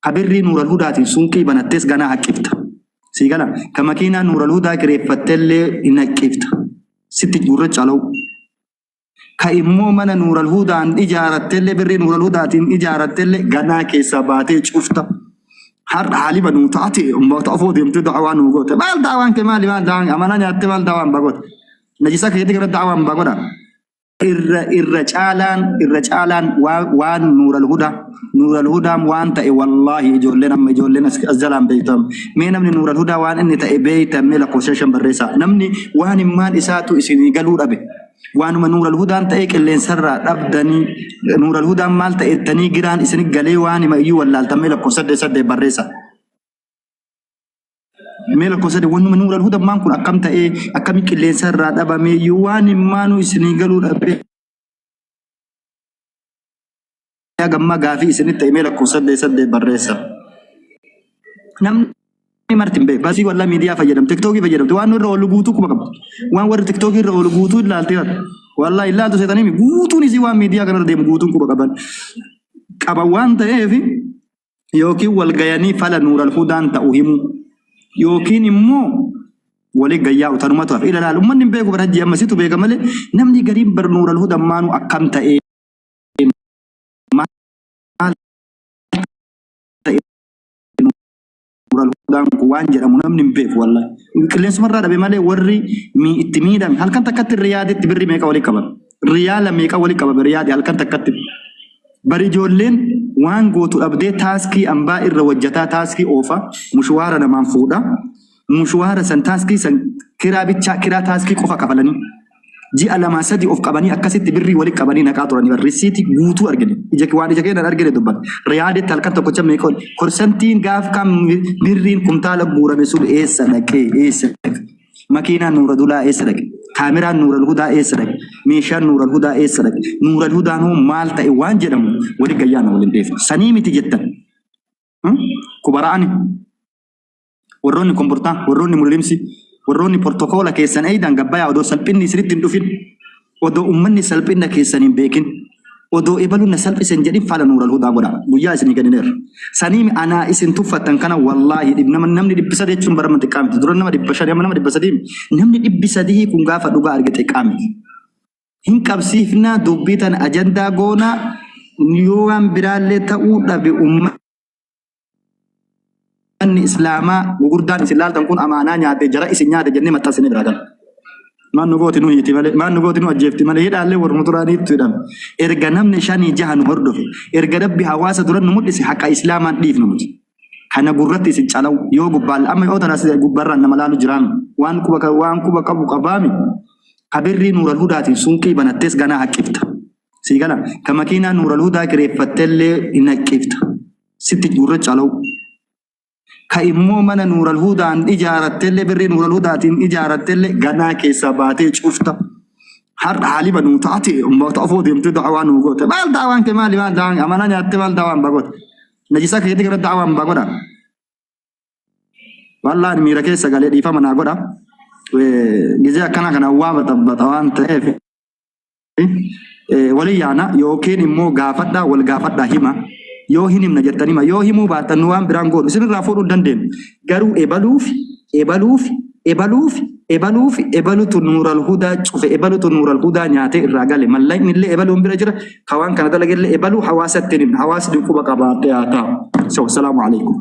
Ka birrii Nuural Hudaatiin suuqii banattees ganaa haqqifta. Sii gala? Ka makiinaa Nuural Hudaa kireeffattellee hin haqqifta. Sitti gurra calawu. Ka immoo mana Nuural Hudaan ijaarattellee birrii Nuural Hudaatiin ijaarattellee ganaa keessaa baatee cufta. Har'a haaliba nuu taate ummata afoo deemtee da'awaa nuu goote. Maal da'awaan kee maali maal da'awaan amanaa nyaattee maal da'awaan bagoota. Najisa keetii gara da'awaan bagodha. Irra irra caalaan irra caalaan waan Nuural Hudaa Nuural Hudaan waan ta'e wallaahi ijoolleen amma ijoolleen as as jalaan beektam. Mee namni Nuural Hudaa waan inni ta'e beektan mee lakkoofsa shan barreessaa. Namni waan himmaan isaatu isinii galuu dhabe. Waanuma Nuural Hudaan ta'ee qilleensarraa dhabdanii Nuural Hudaan maal ta'e jettanii giraan isin galee waan hima iyyuu wallaaltan mee lakkoofsa saddeet saddeet barreessaa. Mee lakkoofsa saddeet wannuma Nuural Hudaan kun akkam ta'ee akkami qilleensarraa dhabamee iyyuu waan himmaanuu isinii galuu dhabe. Gammaa gaafii isinitti ta'e mee lakkoofsa saddeet saddeet barreessaa. Namni marti hin beeku. Basii wallah miidiyaa fayyadamte, tiktookii fayyadamte waan irra oolu guutuu quba qabdi. Waan warri tiktookii irra oolu guutuu ilaaltee bara. Wallahi ilaaltu seetanii guutuun isii waan miidiyaa kanarra deemu guutuun quba qaban. Qaban waan ta'eef yookiin wal gayanii fala nuural hudaan ta'u himuu yookiin immoo walii gayyaa'u tanumatu hafe. Ila laal ummanni hin beeku bara hajji amma situ beeka malee namni gariin bar nuural hudan maanuu akkam ta'ee maal ta'e Nuural Hudaan kun waan jedhamu namni hin beeku wallahi. Qilleensumarraa dhabe malee warri itti miidhame halkan takkatti riyaaditti birri meeqa walitti qaban? Riyaala meeqa walitti qabame riyaadi halkan takkatti? Bari ijoolleen waan gootu dhabdee taaskii ambaa irra wajjataa taaskii oofa mushuwaara namaan fuudha. Mushuwaara san taaskii san kiraa bichaa kiraa taaskii qofa kafalanii. Ji'a lamaa sadi of qabanii akkasitti birrii wali qabanii naqaa turanii bar risiitii guutuu argine. Ija waan ija keenyaan argine dubban. Riyaaditti halkan tokkocha meeqa ol korsantiin gaaf kam birriin kumtaala guurame sun eessa dhaqee eessa dhaqe. Makiinaan Nuura Dulaa eessa dhaqe? Kaameraan Nuural Hudaa eessa dhaqe? Meeshaan Nuural Hudaa eessa dhaqe? Nuural Hudaan hoo maal ta'e waan jedhamu wali gayyaana waliin dheefna. Sanii miti jettan. Kubara'ani. Warroonni kombortaa, warroonni mullimsi, warroonni portokoola keessan eeydan gabbayaa odoo salphinni isinitti hin dhufin, odoo ummanni salphinna keessan hin beekin, odoo ebaluun na salphise hin jedhin fala nuural hudaa godha. Guyyaa isinii kennineerra. Saniimi anaa isin tuffattan kana wallaahi nama namni 300 jechuun bara amma xiqqaa miti. Dura nama 500 amma nama 300 namni 300 kun gaafa dhugaa arge xiqqaa miti. Hin qabsiifnaa dubbii tana ajandaa goonaa yoo waan biraallee ta'uu dhabe ummanni Manni Islaamaa gugurdaan isin laaltan kun amaanaa nyaate jara isin nyaate jennee maxxansinee biraa gala. Maan nu gooti nu hiiti malee, maan nu gooti nu ajjeefti malee hidhaallee warruma duraaniitu hidhame. Erga namni shanii jaha nu hordofe, erga Rabbi hawaasa duran nu mul'ise haqa Islaamaan dhiifnu nuti. Kana gurratti isin calawu yoo gubbaan amma yoo tana gubbarraan nama laalu jiraami waan quba waan quba qabu qabaami. Ka birrii nuural hudaatiin suuqii banattees ganaa haqqifta. Sii gala ka makiinaa nuural hudaa kireeffattellee hin haqqifta. Sitti gurra calawu. Ka immoo mana Nuural Hudaan ijaarattellee birrii Nuural Hudaatiin ijaarattellee ganaa keessaa baatee cufta. Har'a haaliba nuu taate ummata afoo deemtee da'awaa nuu goote. Maal da'awaan kee maali maal da'awaan amanaa nyaattee maal da'awaan bagoota. Najisa keetii gara da'awaan bagodha. Wallaan miira keessa galee dhiifama naa godha. Gizee akkana kana waa baxabbata waan ta'eef. Wali yaana yookiin immoo gaafadhaa wal gaafadhaa hima. Yoo hin himna jettan hima. Yoo himuu baattan nu waan biraan goonu isinirraa fuudhuu hin dandeenyu. Garuu ebaluuf ebaluuf ebaluuf ebaluuf ebalutu nuural hudaa cufe ebalutu nuural hudaa nyaatee irraa gale mallaqni illee ebaluun bira jira ka waan kana dalage illee ebaluu hawaasatti hin himna hawaasni quba qabaatee haa taa'u. So, salaamu alaikum.